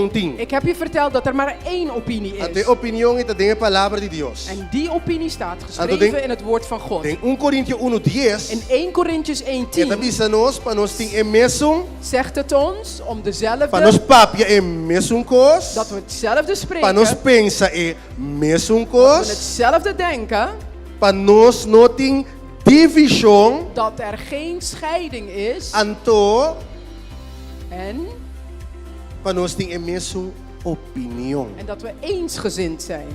Opinion tin. Ik heb je verteld dat er maar één opinie Anto e is. opinion ei ta den e Palabra di Dios. En die opinie staat Anto geschreven den, in het woord van God. den 1 Korintio 1 dies, In 1 Korintiërs 1 e ta 10 bisa nos pa nos tin e mesun, zegt het ons om pa nos dezelfde, papia e mesun kos, dat we hetzelfde pa nos spreken, pensa e mesun dat we kos, hetzelfde denken, pa nos no tin divishon, dat er geen scheiding is anto en, pa nos tin e mesun opinion. en dat we eensgezind zijn.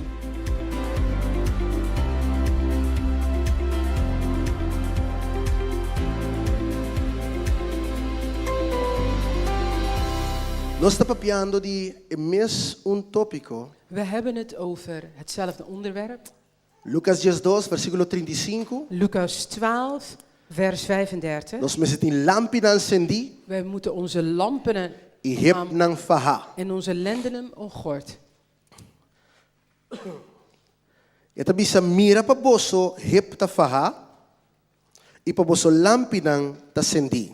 Nos ta papiando di e mes un tópiko. We hebben het over hetzelfde onderwerp. Lukas 12, versíkulo 35. Lucas 12, vers 35. Nos mester tin lampinan sendí Wij moeten onze lampen i hepnan fahá. en onze lendenen omgord. E ta bisa, Mira pa boso hep ta fahá i pa boso lampinan ta sendí.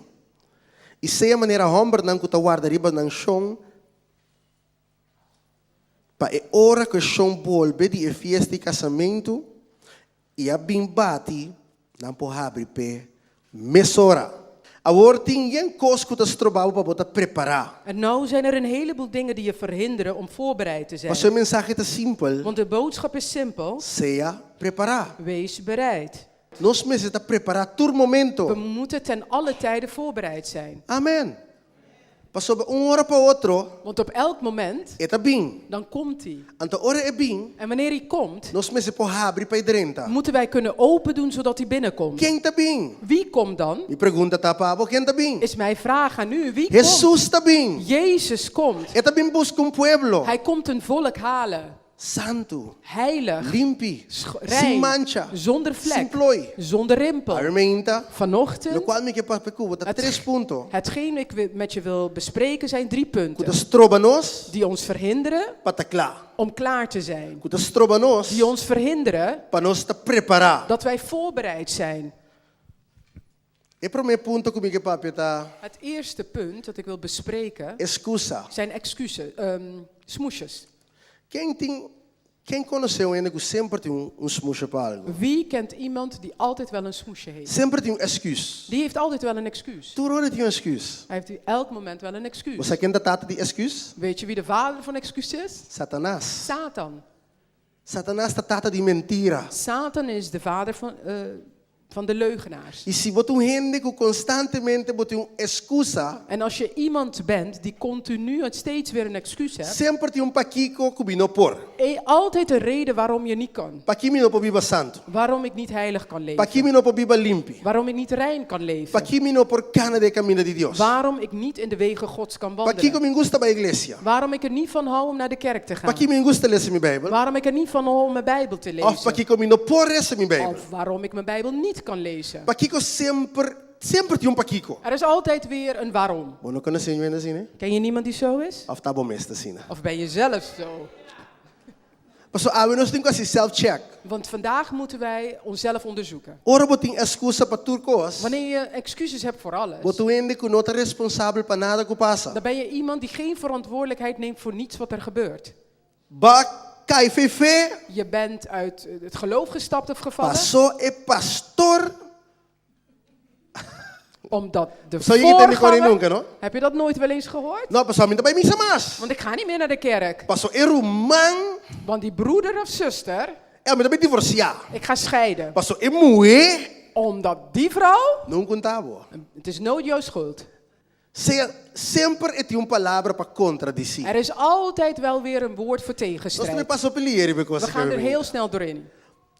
I sea manera hòmbernan ku ta warda riba nan shon Pa e ora ku e shon bolbe di e fiesta di kasamentu i a bin bati, nan por habri p'e mesora. Awor tin yen kos ku ta stroba bo pa bo ta prepará. En nou zijn er een heleboel dingen die je verhinderen om voorbereid te zijn. Pasobra e mensahe ta simpel, Want de boodschap is simpel, sea prepará. wees bereid. Nos mester ta prepará tur momento. We moeten ten alle tijden voorbereid zijn. Amen. Pasobra un ora pa otro. Want op elk moment. E ta bin. Dan komt hij. Anto ora e bin. En wanneer hij komt. Nos mester por habri pa e drenta. Moeten wij kunnen open doen zodat hij binnenkomt. Ken ta bin? Wie komt dan? Mi pregunta ta pa abo, ken ta bin? Is mijn vraag aan u, wie komt? Hesus ta bin. Jezus komt. E ta bin buska un pueblo. Hij komt een volk halen. Santu. Heilig. Limpi. Rein. Sin mancha. Zonder Sin vlek. plooi. Zonder rimpel. Awe meinta. Vanochtend. Lokual mi ke papia ku bo ta tres punto. Hetgeen ik met je wil bespreken zijn drie Ku ta punten. stroba nos. Die ons verhinderen. Pa ta kla. Om klaar te zijn. Ku ta stroba nos. Die ons verhinderen. Pa nos ta prepará. Dat wij voorbereid zijn. E promé punto ku mi ke papia ta. Het eerste punt dat ik wil bespreken. Excusa. Zijn excuses, smoesjes. Ken tin, ken konosé un hende ku semper tin un, un smoesje pa algu? Wie kent iemand die altijd wel een smoesje heeft? Semper tin un excuus. Die heeft altijd wel een excuus. Tur ora tin un excuus. Hij heeft elk moment wel een Bo excuus. sa ken ta tata di excuus? Weet je wie de vader van excuus is? Satanas. Satan. Satanas ta tata di mentira. Satan is de vader van, van de leugenaars. I si bo ta un hende ku konstantemente bo tin un eskusa. En als je iemand bent die continu en steeds weer een excuus hebt. Semper tin un pakiko ku mi no por. E altijd een reden waarom je niet kan. Paki mi no por biba santu. Waarom ik niet heilig kan leven. Paki mi no por biba limpi. Waarom ik niet rein kan leven. Paki mi no por kana den e kaminda di Dios. Waarom ik niet in de wegen Gods kan wandelen. Pakiko mi n'gusta bai iglesia. Waarom ik er niet van hou om naar de kerk te gaan. Paki mi n'gusta lesa mi Bijbel. Waarom ik er niet van hou om mijn Bijbel te lezen. Of pakiko mi no por lesa mi Bijbel. Of waarom ik mijn Bijbel niet kan lezen. Pakiko semper, semper tin un pakiko. Er is altijd weer een waarom. Bo no konosé niun hende asina? Ken je niemand die zo is? Of ta bo mes ta asina? Of ben je zelf zo? Pasobra awe nos tin ku hasi self check. Want vandaag moeten wij onszelf onderzoeken. Ora bo tin excusa pa tur kos. Wanneer je excuses hebt voor alles. Bo ta un hende ku no ta responsabel pa nada ku pasa. Dan ben je iemand die geen verantwoordelijkheid neemt voor niets wat er gebeurt. Bo kai fe fe. Je bent uit het geloof gestapt of gevallen. Paso e pastor. Omdat de Zo je tende kore voorganger... nunca, no? Heb je dat nooit wel eens gehoord? No, paso mi no ta bai misa mas. Want ik ga niet meer naar de kerk. Paso e ruman. Want die broeder of zuster. E, mi ta bai divorsiá. Ik ga scheiden. Paso e muhé. Omdat die vrouw. No konta bo. Het is nooit jouw schuld. Sea, semper e tin un palabra pa kontradisí. Er is altijd wel weer een woord voor Nos ta tegenstrijd. bai pasa hopi lier riba e kos We aki gaan er awe. heel snel doorheen.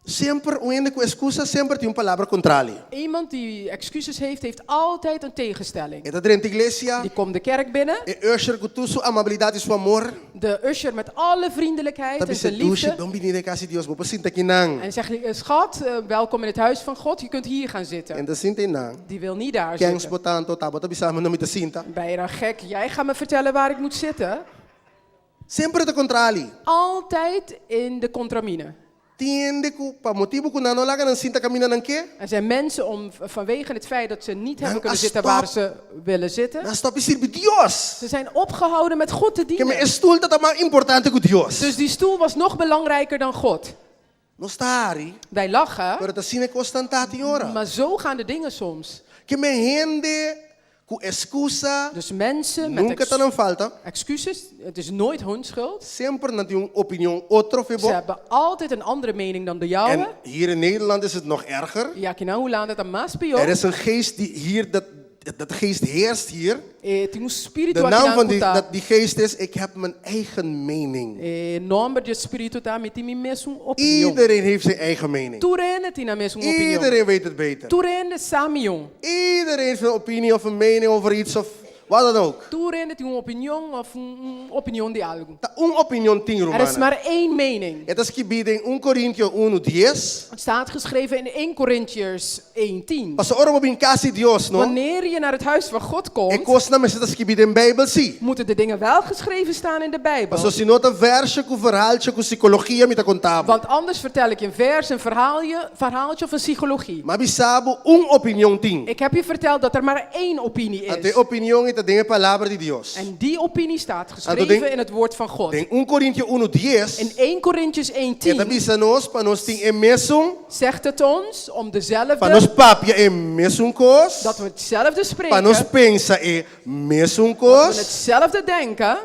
Semper un hende ku eskusa semper tin un palabra kontrali. Iemand die excuses heeft, heeft altijd een tegenstelling. E ta drenta iglesia. Die komt de kerk binnen. E usher ku tur su amabilidat i su amor. De usher met alle vriendelijkheid Ta en bisa, zijn Dushi, liefde. bon bini den kas di Dios, bo por sinta akinan. En zegt, schat, welkom in het huis van God, je kunt hier gaan zitten. E n'ta sinta einan. Die wil niet daar Kens zitten. bo ta anto ta, bo ta bisa mi no mi ta sinta. Ben je dan gek? Jij gaat me vertellen waar ik moet zitten? Semper e ta kontrali. Altijd in de contramine. Tin hende ku pa motibu ku nan no laga nan sinta kaminda nan ke. Er zijn mensen om vanwege het feit dat ze niet Nan hebben a kunnen zitten stop. waar ze willen zitten. Nan stop di sirbi Dios. Ze zijn opgehouden met God te Ke men dienen. e stul ta ta mas importante ku Dios. Dus die stoel was nog belangrijker dan God. Nos ta hari, Wij lachen, pero ta asina e kosnan ta tin ora. maar zo gaan de dingen soms. Ke men hende ku eskusa Dus mensen met nunka ta nan falta. excuses, het is nooit hun schuld. Semper nan tin un opinion otro fe Ze bo. hebben altijd een andere mening dan de En jouwe. hier in Nederland is het nog erger. Ja, aki na Hulanda ta mas pió. Er is een geest die hier, dat, dat geest heerst hier. Eh, tin un spiritu De aki naam nan van die, ku ta. dat die geest is, ik heb mijn eigen mening. E nòmber di e spiritu ta mi tin mi mesun opinion. Iedereen heeft zijn eigen mening. Tur hende tin nan mesun opinion. Iedereen weet het beter. Tur hende sa mihó. Iedereen heeft een opinie of een mening over iets of wat dan ook. Tur hende tin un opinion òf un, un opinion di algu. Ta un opinion tin, Er is rumannan. maar één mening. E ta skibí den 1 Korintio 1, 10. Het staat geschreven in 1 Korintiërs 1:10. Paso ora bo bin kas di Dios, no? Wanneer je naar het huis van God E komt, kosnan mester ta skibí den Beibel sí. moeten de dingen wel geschreven staan in de Bijbel. Paso si no ta vèrsje ku verhaaltje ku sikologia mi ta konta bo. Want anders vertel ik je een vers, een verhaalje, verhaaltje of een psychologie. M'a bisa bo un opinion tin. Ik heb je verteld dat er maar één opinie Anto e is. opinion ei ta den e Palabra di Dios. En die opinie staat Anto geschreven den in het woord van God. den 1 Korintio 1 10 In 1 Korintiërs e ta 1:10 bisa nos pa nos tin e mesun, zegt het ons om pa dezelfde, nos papia e mesun kos, dat we hetzelfde pa nos spreken, pensa e mesun dat we kos, hetzelfde denken,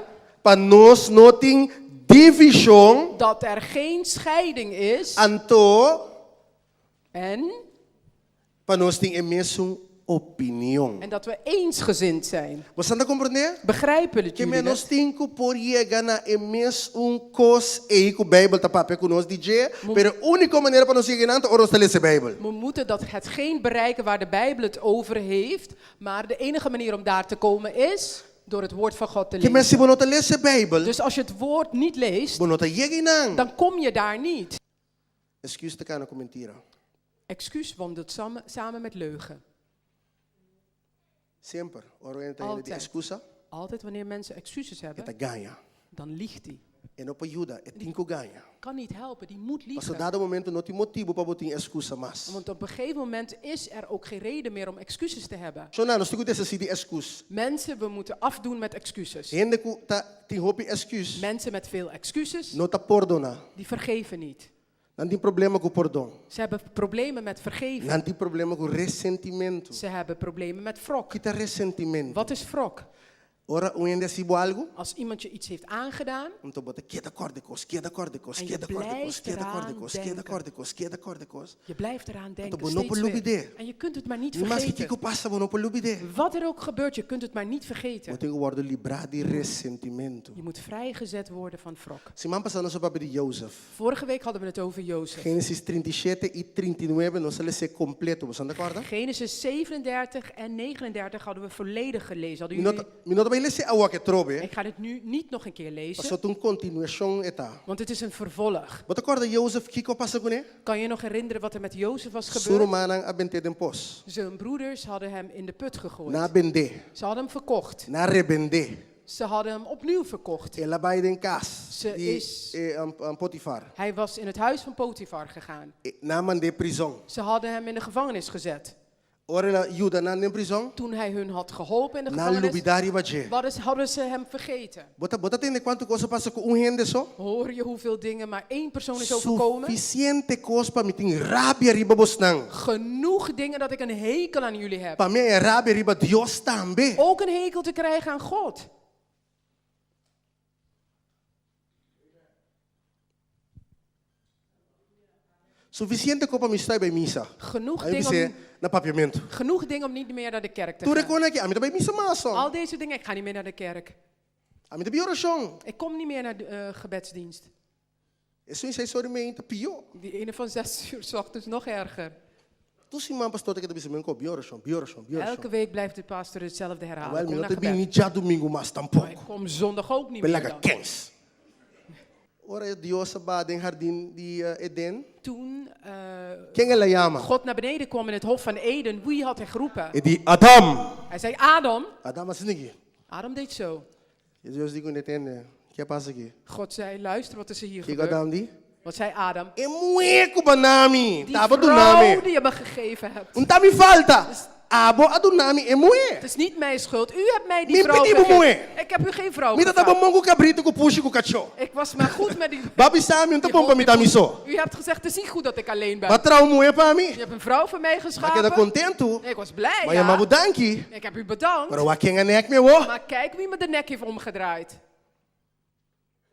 pa nos no tin divishon, dat er geen scheiding is anto en, pa nos tin e mesun opinion. en dat we eensgezind zijn. Boso ta komprondé? Begrijpen het Ke jullie men nos dat? tin ku por yega na e mes un kos ei ku Beibel ta papia ku nos di dje, pero e úniko manera pa nos yega einan ta ora nos ta lesa e Beibel. We moeten dat hetgeen bereiken waar de Bijbel het over heeft, maar de enige manier om daar te komen is door het woord van God te Ke men lezen. si bo no ta lesa e Beibel, Dus als je het woord niet leest, bo no ta yega einan. dan kom je daar niet. Excuus ta kana ku mentira. Excuus wandelt samen, samen met leugen. Semper, ora hende ta hende di Altijd. excusa, Altijd wanneer mensen excuses e hebben, ta gaña. dan liegt hij. E no por yuda, e tin ku gaña. Kan niet helpen, die moet Paso liegen. dado momento no tin motibu pa bo tin excusa mas. Want op een gegeven moment is er ook geen reden meer om excuses te hebben. Shona, nos tin ku deshasí di excuus. Mensen, we moeten afdoen met excuses. Hende ku ta tin hopi excuus, Mensen met veel excuses, no ta pordoná. die vergeven niet. Nan tin problema ku pordon. Ze hebben problemen met vergeven. Nan tin problema ku resentimentu. Ze hebben problemen met wrok. Ki ta resentimentu? Wat is wrok? Ora un hende hasi bo algu, Als iemand je iets heeft aangedaan anto bo ta keda kòrda e kos, keda kòrda e kos, en je keda kòrda e kos, blijft keda kòrda e eraan kos, keda denken. kòrda e kos, keda kòrda e kos. Je blijft eraan Anto denken bo no por steeds weer. lubid'é. En je kunt het maar niet Ni maske vergeten. kiko pasa, bo no por lubid'é. Wat er ook gebeurt, je kunt het maar niet Bo vergeten. tin ku wòrdu librá di resentimentu. Je moet vrijgezet worden van wrok. Siman pasá nos a papia di Jozef. Vorige week hadden we het over Jozef. Génesis 37 i 39 nos a les'é kompleto. Bo sa kòrda? Genesis 37 en 39 hadden we volledig gelezen. Hadden Mi no jullie... ta, mi no ta bai les'é awor aki atrobe. Ik ga het nu niet nog een keer lezen, Pasobra ta un kontinuashon e ta. want het is een vervolg. Bo ta kòrda Jozef kiko a pasa kuné? Kan je nog herinneren wat er met Jozef was Su gebeurd? rumannan a bent'é den pos. Zijn broeders hadden hem in de put gegooid. Nan a bend'é. Ze hadden hem verkocht. Nan a rebend'é. Ze hadden hem opnieuw verkocht. El a bai den kas Ze di is- Potifar. Hij was in het huis van Potifar gegaan. Nan a mand'é prizon. Ze hadden hem in de gevangenis gezet. Ora el a yuda nan den prizon, Toen hij hun had geholpen in de nan gevangenis, lubidá riba dje. wat is, hadden ze hem vergeten. Bo ta, bo ta tende kuantu kos a pasa ku un hende so? Hoor je hoeveel dingen maar één persoon is overkomen? Sufisiente kos pa mi tin rabia riba bosnan. Genoeg dingen dat ik een hekel aan jullie heb. Pa mi e rabia riba Dios tambe. Ook een hekel te krijgen aan God. Sufisiente kos pa mi stòp bai misa. Genoeg Ai dingen bis'é om, na papiamentu. genoeg dingen om niet meer naar de kerk te Tur e gaan. kosnan aki, ami ta bai misa mas. Al deze dingen, ik ga niet meer naar de kerk. Ami ta bai orashon. Ik kom niet meer naar de eh, gebedsdienst. Esun seis or di mainta pió. Die ene van zes uur 's ochtends nog erger. Tur siman pastor ta keda bisa mi kon, bai orashon, bai orashon, bai orashon. Elke week blijft de pastor hetzelfde herhalen. Wel, Kom mi no naar ta bini gebed. djadumingu mas Maar tampoko. ik kom zondag ook niet Pe meer laga dan. kens. Ora Dios a baha den hardin di Eden, Toen eh, ken el a yama? God naar beneden kwam in het hof van Eden, wie had hij geroepen? E di, Adam! Hij zei, Adam. Adam a hasi niki. Adam deed zo. I Dios di kuné, Tende, ke a pasa aki? God zei, luister wat is er hier Kiko gebeurd. Adam di? Wat zei Adam? E muhé ku bo a na mi, Die ta abo duna mi. vrouw die je me gegeven hebt. Un ta mi falta, abo a duna mi e muhé. Het is niet mijn schuld, u hebt mij die Mi vrouw pidi bo gegeven. muhé. Ik heb u geen vrouw Mi ta ta bo gevraagd. mon ku kabritu ku pushi ku kachó. Ik was maar goed met die. Bo a bisa mi, un ta die bon pa mi ta mi so. U hebt gezegd, het is niet goed dat ik alleen ben. Bo a traha un muhé pa mi. Je hebt een vrouw voor mij Mi a keda geschapen. kontentu. Ik was blij, Mi a yama ja. bo danki. Ik heb u bedankt. Pero wak ken a nèk mi awor. Maar kijk wie me de nek heeft omgedraaid.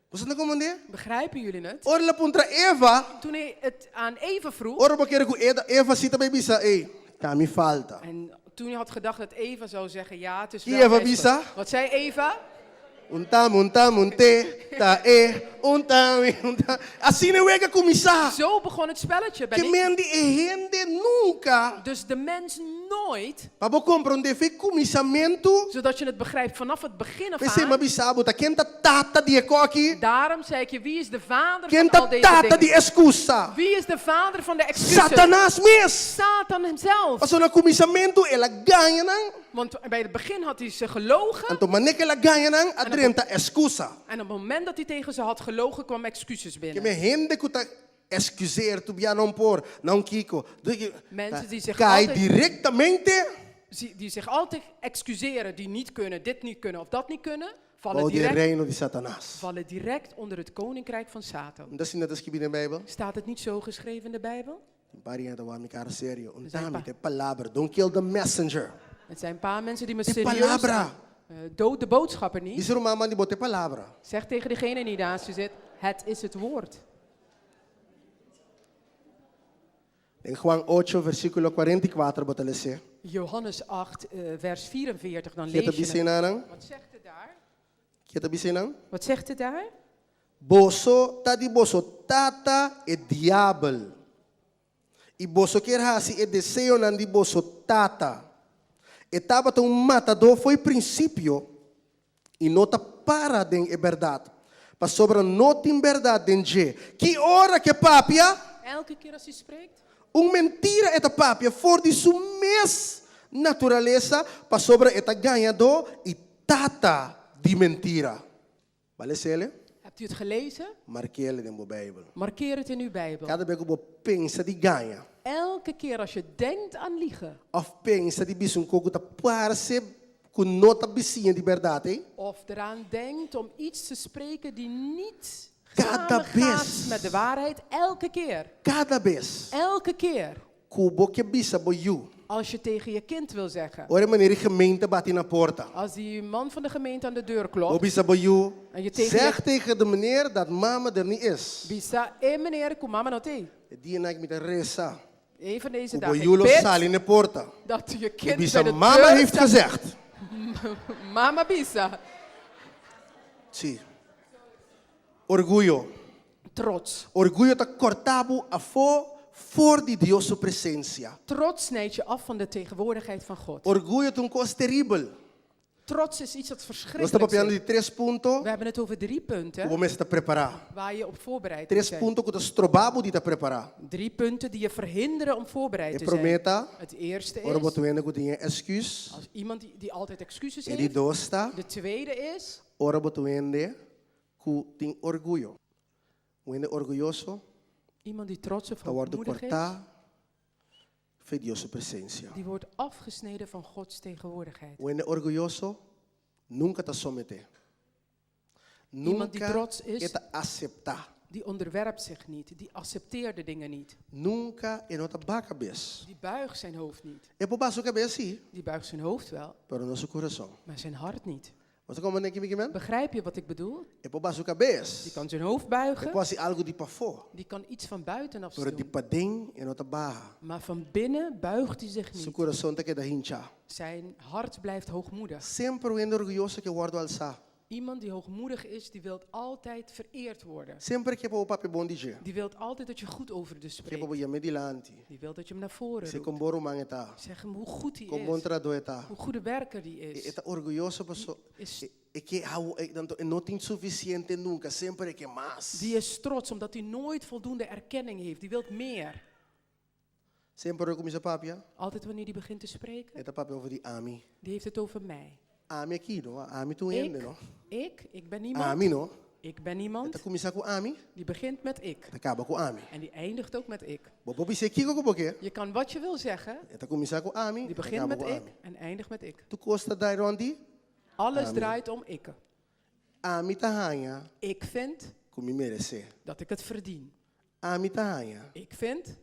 Boso ta komprondé? Begrijpen jullie het? Ora el a puntra Eva. Toen hij het aan Eva vroeg. Ora bo kere ku Eva si ta bai bisa, Ey, ta mi falta. En toen hij had gedacht dat Eva zou zeggen, ja, het is Ki wel Eva mijn bisa? schuld. Wat zei Eva? Un ta mi, un ta mi, un te, ta e, un ta mi, un ta. Asina e wega kuminsá. Zo begon het spelletje. Ben Ke ik men di e hende nunka. Dus de mens nooit. Pa bo komprondé fe kuminsamentu. Zodat je het begrijpt vanaf het begin af P'esei aan. mi a bisa bo ta ken ta tata di e koki? Daarom zei ik je, wie is de vader Ken van ta al deze tata dingen? di eskusa? Wie is de vader van de excuses? Satanas mes! Satan hemzelf. Pasobra na kuminsamentu el a gaña nan. Want bij het begin had hij ze gelogen. Anto manera ku el a gaña nan a drenta eskusa. En op het moment dat hij tegen ze had gelogen kwam excuses binnen. Ke men hende ku ta Excuseer tu bia non por, na un kiko. Mensen die zich Kai altijd- directamente. Die zich altijd excuseren, die niet kunnen, dit niet kunnen of dat niet kunnen, vallen Bou di e direct, reino di Satanas. vallen direct onder het koninkrijk van Satan. No ta asina ta skibi den Bijbel? Staat het niet zo geschreven in de Bijbel? Un par di hende ta wak mi kara serio. Un Er zijn ta mi pa- ta e palabra. Don't kill the messenger. Het zijn een paar mensen die me E serieus palabra. aan- dood de boodschapper niet. Bisa ruman man di bo ta e palabra. Zeg tegen degene die naast je zit, het is het woord. Den Juan ocho, versíkulo kuarenta i kuater bo ta les'é. Johannes 8, vers 44, dan Ke ta lees je bisa het. einan? Wat zegt het daar? Ke ta bisa einan? Wat zegt het daar? Boso ta di boso tata e diabel, i boso kier hasi e deseonan di boso tata. E tabata un matadó fo'i prinsipio i no ta para den e bèrdat, pasobra no tin bèrdat den dje. Ki ora ku e papia? Elke keer als hij spreekt. Un mentira e ta papia for di su mes naturalesa, pasobra e ta gañadó i tata di mentira. Bale sele? Hebt u het gelezen? Markele den bo Bijbel. Markeer het in uw Bijbel. Kada bes ku bo pensa di gaña. Elke keer als je denkt aan liegen. Òf pensa di bisa un kos ku ta parse ku no ta bisiña di bèrdat ei. Of eraan denkt om iets te spreken die niet Kada samengaat bes. met de waarheid, elke keer. Kada bes. Elke keer. Ku bo ke bisa bo yu. Als je tegen je kind wil zeggen. Ora e manera e gemeente bati na porta. Als die man van de gemeente aan de deur Bo klopt. bisa bo yu, En je tegen zeg je tegen de meneer dat mama er niet is. Bisa e meneer ku mama no t'ei. E dianan mi ta resa. Een van deze Ku bo dagen. yu lo Bid sali na e porta. dat je I kind bisa bij de mama deur heeft staat. gezegd. Mama bisa. Sí. Orguyo. Trots. Orguyo ta korta bo afó for di Dios su presensia. Trots snijdt je af van de tegenwoordigheid van God. Orguyo ta un kos teribel. Trots is iets dat Nos ta verschrikkelijk papiando is. di tres punto We hebben het over drie ku punten bo mester ta prepará. waar je op voorbereid moet Tres zijn. punto ku ta stroba bo di ta prepará. Drie punten die je verhinderen om voorbereid E te zijn. promé ta, Het eerste ora bo is, ta hende ku tin e excuus. als iemand die altijd excuses E di heeft. dos ta, De tweede is, ora bo ta hende ku tin orguyo. Un hende orguyoso Iemand die trots of ta wòrdu hoogmoedig is, kòrtá for Dios su presensia. die wordt afgesneden van Gods tegenwoordigheid. Un hende orguyoso nunka ta someté. Iemand die Nunka trots is, e ta aseptá. die onderwerpt zich niet, die accepteert de dingen niet. Nunka e no ta baha kabes. Die buigt zijn hoofd niet. E por baha su kabes sí, Die buigt zijn hoofd wel, pero no su kurason. maar zijn hart niet. Bo ta komprondé kiko mi ke men? Begrijp je wat ik bedoel? E por baha su kabes. Die kan zijn hoofd E buigen. por hasi algu di pafó. Die kan iets van buitenaf Pero di doen. paden e no ta baha. Maar van binnen buigt hij zich Su niet. kurason ta keda hinchá. Zijn hart blijft hoogmoedig. Semper un hende orguyoso ke wòrdu alsá. Iemand die hoogmoedig is, die wil altijd vereerd worden. Semper ke pa bo papia bon di dje. Die wil altijd dat je goed over de Ke pa spreekt. bo yam'é dilanti. Die wil dat je hem naar voren Bis'é roept. kon bon ruman e ta. Zeg hem hoe goed hij Kon bon is. trahadó e ta. Hoe goede werker die E is. ta orguyoso paso Is e ke hou e tanto e no tin sufisiente nunka, semper e ke mas. Die is trots omdat hij nooit voldoende erkenning heeft. Die wil meer. Semper ora kuminsá papia, Altijd wanneer hij begint te spreken, e ta papia over di ami. die heeft het over mij. Ami aki no, ami tur hende Ik, no. ik, ik ben niemand. Ami no. Ik ben iemand Ta kuminsá ku ami, die begint met ik. Ta kaba ku ami. En die eindigt ook met ik. Bo por bisa kiko ku bo ke. Je kan wat je wil zeggen. E ta kuminsá ku ami, Die ta begint kaba met ku ik ami. En eindigt met ik. Tur kos ta drai rònt di Alles ami. Draait om ik. Ami ta haña Ik vind ku mi meresé. Dat ik het verdien. Ami ta haña. Ik vind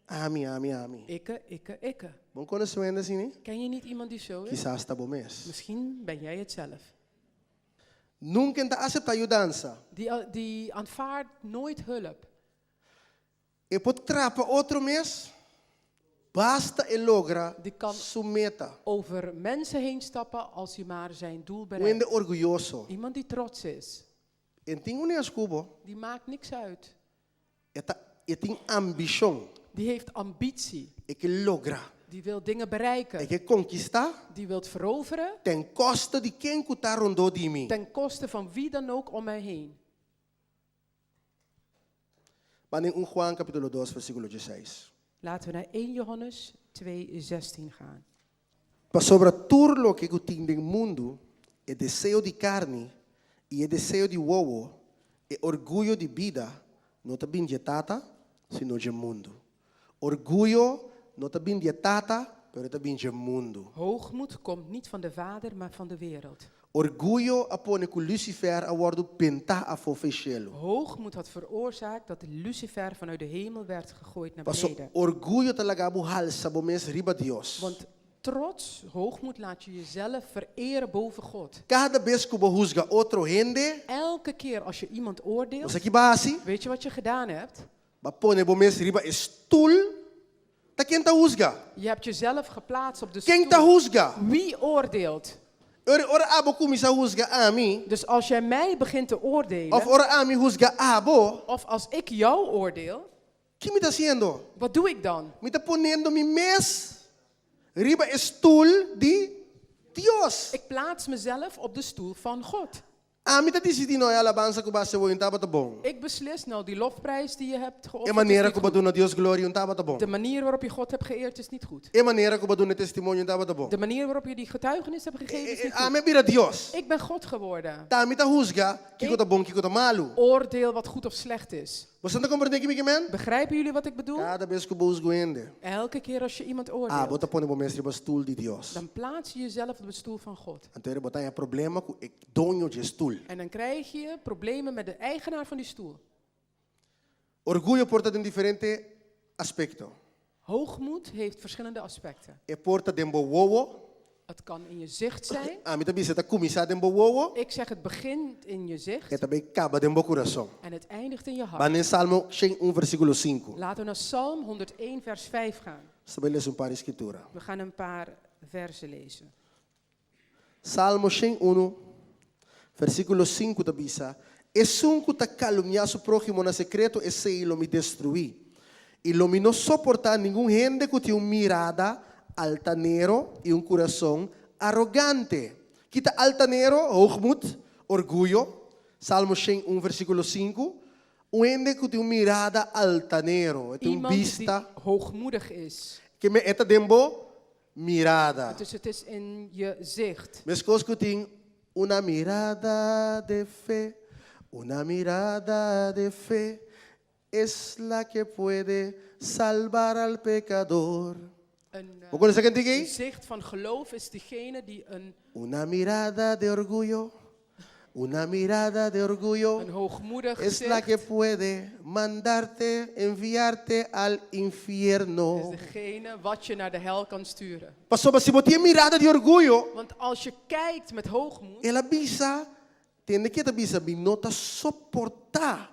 Ami, ami, ami. Ikke, ikke, ikke. Bo no konosé un hende asina? Ken je niet iemand die zo is? Kisas ta bo mes. Misschien ben jij het zelf. Nunka e n' ta aseptá yudansa. Die aanvaardt nooit hulp. E por trapa otro mes, basta e logra Die kan su meta. Over mensen heen stappen als hij maar zijn doel Un bereikt. hende orguyoso. Iemand die trots is. E n' tin unes ku bo. Die maakt niks uit. E ta, e tin ambishon. Die heeft ambitie. E ke logra. Die wil dingen bereiken. E ke konkistá Die wil veroveren ten koste di ken ku ta rondó di mi. Ten koste van wie dan ook om mij heen. Ban den 1 Juan kapítulo 2 versíkulo 16. Laten we naar 1 Johannes 2, 16 gaan. Pasobra tur loke ku tin den mundu, e deseo di karni i e deseo di wowo, e orguyo di bida, no ta bin di e Tata, sino dje mundu. Orguyo no ta bin di e Tata, pero e ta bin dje mundu. Hoogmoed komt niet van de Vader, maar van de wereld. Orguyo a pone ku Lucifer a wòrdu bentá afó fei shelu. Hoogmoed had veroorzaakt dat Lucifer vanuit de hemel werd gegooid naar Paso beneden. orguyo ta laga bo halsa bo mes riba Dios. Want trots, hoogmoed laat je jezelf vereren boven God. Kada bes ku bo husga otro hende, Elke keer als je iemand oordeelt, bo sa ki b'a hasi? Weet je wat je gedaan hebt? B'a pone bo mes riba e stul, ta ken ta husga? Je hebt jezelf geplaatst op de Ken ta stoel. husga? Wie oordeelt? Ora, ora abo kuminsá husga ami, Dus als jij mij begint te oordelen, òf ora ami husga abo, of als ik jou oordeel, ki mi ta hasiendo? Wat doe ik dan? Mi ta poniendo mi mes riba e stul di Dios. Ik plaats mezelf op de stoel van God. Ami ta disidí no e alabansa ku b'a hasi awor no tabata bon. Ik beslis, nou, die lofprijs die je hebt E geofferd is manera niet ku b'a goed. duna Dios gloria no tabata bon. De manier waarop je God hebt geëerd is niet goed. E manera ku b'a duna testimonio no tabata bon. De manier waarop je die getuigenis hebt gegeven is niet goed. Ami a bira Dios. Ik ben God geworden. Ta ami ta husga kiko ta bon kiko ta malu. Oordeel wat goed of slecht is. Boso ta komprendé ki mi ke men? Begrijpen jullie wat ik bedoel? Kada bes ku bo husga un hende. Elke keer als je iemand Ah, bo oordeelt, ta pone bo mes riba stul di Dios. Dan plaats je jezelf op de stoel van God. Anto bo ta haña problema ku e doño dje stul. En dan krijg je problemen met de eigenaar van die stoel. Orguyo por ta den diferente aspekto. Hoogmoed heeft verschillende aspecten. E por ta den bo wowo. Het kan in je zicht zijn. Ami ta bisa e ta kuminsá den bo wowo. Ik zeg het begint in je zicht E ta bai kaba den bo kurason. en het eindigt in je hart. Ban den Salmo 101 versíkulo 5. Laten we naar Psalm 101 vers 5 gaan. Nos ta bai lesa un par di skritura. We gaan een paar versen lezen. Salmo 101 versíkulo 5 ta bisa, Esun ku ta kalumniá su próhimo na sekreto, esei lo mi destruí. I lo mi no soportá ningun hende ku tin un mirada altanero i un kurason arogante. Ki ta altanero? Hoogmoed, orguyo. Salmo 101 versíkulo 5, Un hende ku tin un mirada altanero, e tin un Iemand die bista. Hoogmoedig is. Ke men e ta den bo mirada. Dus het is in je zicht. Meskos ku tin una mirada de fe, una mirada de fe es la que puede salvar al pecador. Een, Bo konosé kantika een ei? zicht van geloof is diegene die een, Una mirada de orgullo, una mirada de orgullo een hoogmoedig es la gezicht que puede mandarte, enviarte al infierno. Is degene wat je naar de hel kan sturen. Pasobra si bo tin mirada di orguyo, Want als je kijkt met hoogmoed, el a bisa, tende ke ta bisa, mi no ta soportá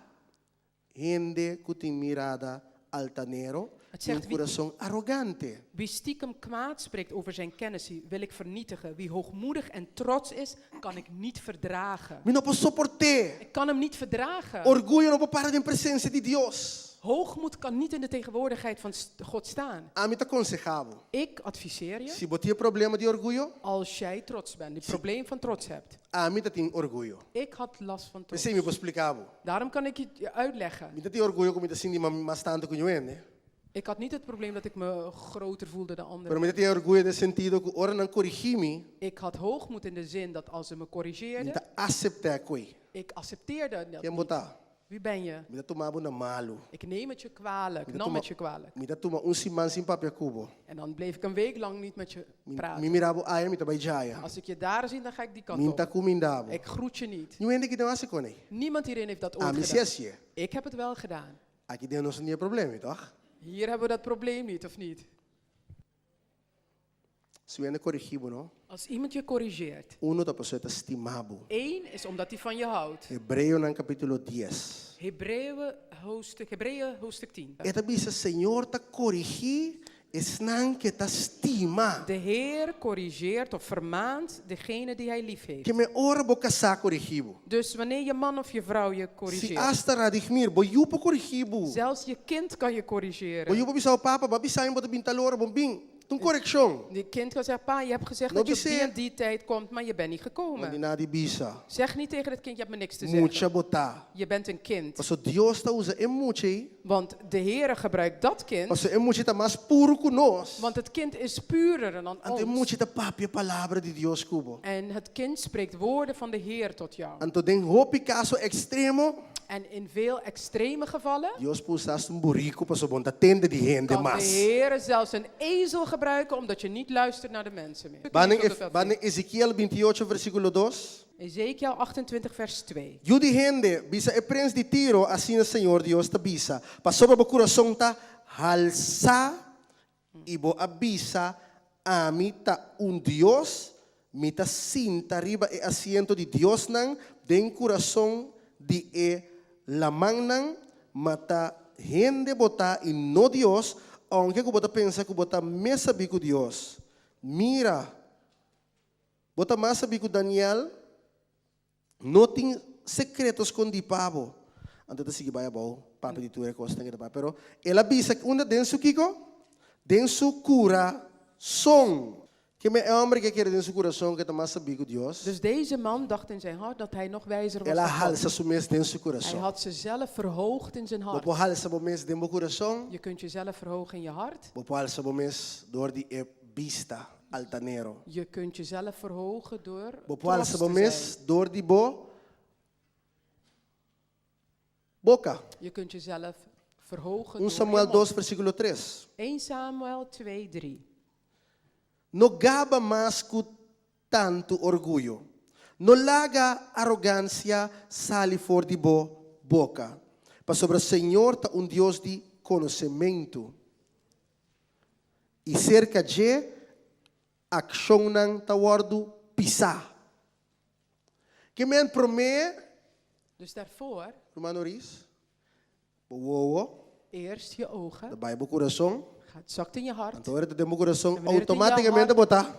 hende ku tin mirada altanero Het i un zegt wie- kurason arogante. Wie stiekem kwaad spreekt over zijn kennis, die wil ik vernietigen. Wie hoogmoedig en trots is, kan ik niet verdragen. Mi no por soport'é. Ik kan hem niet verdragen. Orguyo no por para den presensia di Dios. Hoogmoed kan niet in de tegenwoordigheid van God staan. Ami ta konsehá bo. Ik adviseer je, Si bo tin e problema di orguyo, als jij trots bent, die probleem van trots hebt. ami ta tin orguyo. Ik had last van trots. P'esei mi por splika bo. Daarom kan ik je het uitleggen. Mi ta tin orguyo ku mi ta sinti mas tantu ku niun hende. Ik had niet het probleem dat ik me groter voelde dan anderen. Pero mi ta tin orguyo den sentido ku ora nan korigí mi, Ik had hoogmoed in de zin dat als ze me mi corrigeerden, ta aseptá ku ei. Ik accepteerde dat Ken niet. Bo ta? Wie ben je? Mi ta tuma bo na malu. Ik neem het je kwalijk, Mi ta nam tuma, het je kwalijk. mi ta tuma un siman sin papia ku bo. En dan bleef ik een week lang niet met je Mi, mi praten. mira bo aya, mi ta bai djaya. Als ik je daar zie, dan ga ik die kant Mi n ta op. kuminda bo. Ik groet je niet. Niun hende aki no a hasi kuné. Niemand hierin heeft dat ooit Ami gedaan. si a hasié. Ik heb het wel gedaan. Aki den nos no tin e problema, toch? Hier hebben we dat probleem niet, of niet? Si un hende korigí bo, no? Als iemand je corrigeert. Uno ta pasobra e ta stima bo. Eén is omdat hij van je houdt. Hebreonan kapítulo dies. Hebreeën hoofdstuk, Hebreeën hoofdstuk 10. E ta bisa, Señor ta korigí esnan ku e ta stima. De Heer corrigeert of vermaant degene die hij lief heeft. Ke men ora bo kasá korigí bo. Dus wanneer je man of je vrouw je Si corrigeert. asta Radihmir, bo yu por korigí bo. Zelfs je kind kan je Bo corrigeren. yu por bisa bo papa, bo a bisa mi bo ta bin tal ora, bo no bin. Ta un korekshon. Je kind kan zeggen, pa, je hebt gezegd No dat je op bis'é. die en die tijd komt, maar je bent niet No gekomen. di nada di bisa. Zeg niet tegen het kind, je hebt me niks te zeggen. Mucha bo ta. Je bent een kind. Paso Dios ta usa e mucha ei. Want de Heere gebruikt dat kind. Paso e mucha ta mas puru ku nos. Want het kind is puurder dan Anto e ons. mucha ta papia palabra di Dios ku bo. En het kind spreekt woorden van de Heer tot jou. Anto den hopi kaso ekstremo. En in veel extreme gevallen Dios por usa asta un buriku paso bo no ta tende di hende kan de mas. Heer zelfs een ezel gebruiken omdat je niet luistert naar de mensen meer. Ban Tot het dat ban Ezekiel bintiotcho versíkulo dos. Ezekiel 28 vers 2. Yu di hende, bisa e prens di Tiro, asina Señor Dios ta bisa, Pasobra bo kurason ta halsá i bo a bisa, Ami ta un dios, mi ta sinta riba e asiento di diosnan den kurason di e lamannan, ma ta hende bo ta i no Dios, ounke ku bo ta pensa ku bo ta mes sabí ku Dios. Mira, bo ta mas sabí ku Daniel? No tin sekreto skondí pa bo. Anto ta sigui bai abou, papia di tur e kosnan ku ta papia. Pero el a bisa unda den su kiko? Den su kurason. Keme e hòmber ke kere den su kurason ku e ta mas sabí ku Dios? Dus deze man dacht in zijn hart dat hij nog wijzer was El a dan God. halsa su mes den su Hij kurason. had zichzelf verhoogd in zijn Bo hart. por halsa bo mes den bo kurason? Je kunt jezelf verhogen in je hart. Bo por halsa bo mes dor di e bista altanero. Je kunt jezelf verhogen door Bo por trots alsa bo te mes zijn. dor di bo boka. Je kunt jezelf verhogen Un door je Samuel mond. dos versíkulo tres. 1 Samuel 2, 3. No gaba mas ku tantu orguyo. No laga arogansia sali for di bo boka, pasobra Señor ta un Dios di konosementu. I serka dje akshonnan ta wòrdu pisá. Ke men promé, Dus daarvoor, ruman Oris, bo wowo eerst je ogen, ta bai bo kurason, gaat, zakt in je hart anto ora ta den bo kurason, En wanneer het in je outomátikamente hart bo ta,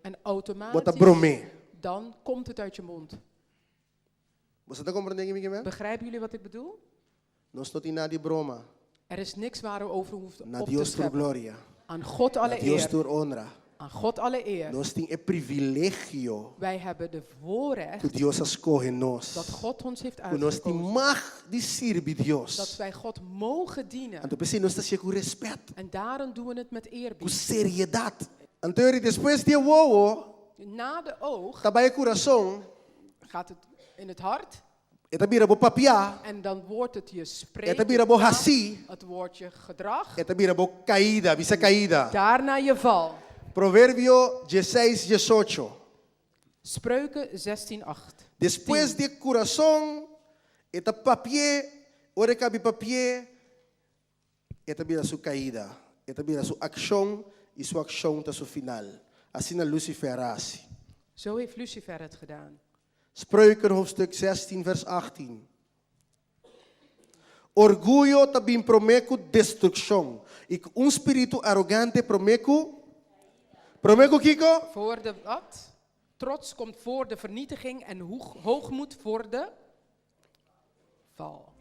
en bo ta automatisch, bromé. dan komt het uit je mond. Bo sa ta komprendé ke mi ke men? Begrijpen jullie wat ik bedoel? Nos no tin nada di broma. Er is niks waar we over hoeven Na op te Dios tur scheppen. gloria. Aan God Na alle Dios eer. tur honra. Aan God alle eer. Nos tin e privilegio Wij hebben de voorrecht ku Dios a skohe nos. dat God ons heeft Ku nos tin uitgekozen. mag di sirbi Dios. Dat wij God mogen dienen. Anto p'esei nos ta hasié ku respet, En daarom doen we het met ku eerbied. seriedat. Anto yori despues di e wowo Na de oog ta bai e kurason, gaat het in het hart. e ta bira bo papia, En dan wordt het je e spreken. ta bira bo hasi, Het wordt je gedrag. e ta bira bo kaida, bisa kaida. Daarna je val. Proverbio dieseis, diesocho. Spreuken 16, 8. Despues di e kurason, e ta papié, ora e kabi papié, e ta bira su kaida, e ta bira su akshon, i su akshon ta su final. Asina Lucifer a hasi. Zo heeft Lucifer het gedaan. Spreuken hoofdstuk 16 vers 18. Orguyo ta bin promé ku destrukshon, i ku un spiritu arogante promé ku promé ku kiko? Voor de wat? Trots komt voor de vernietiging en hoogmoed voor de val.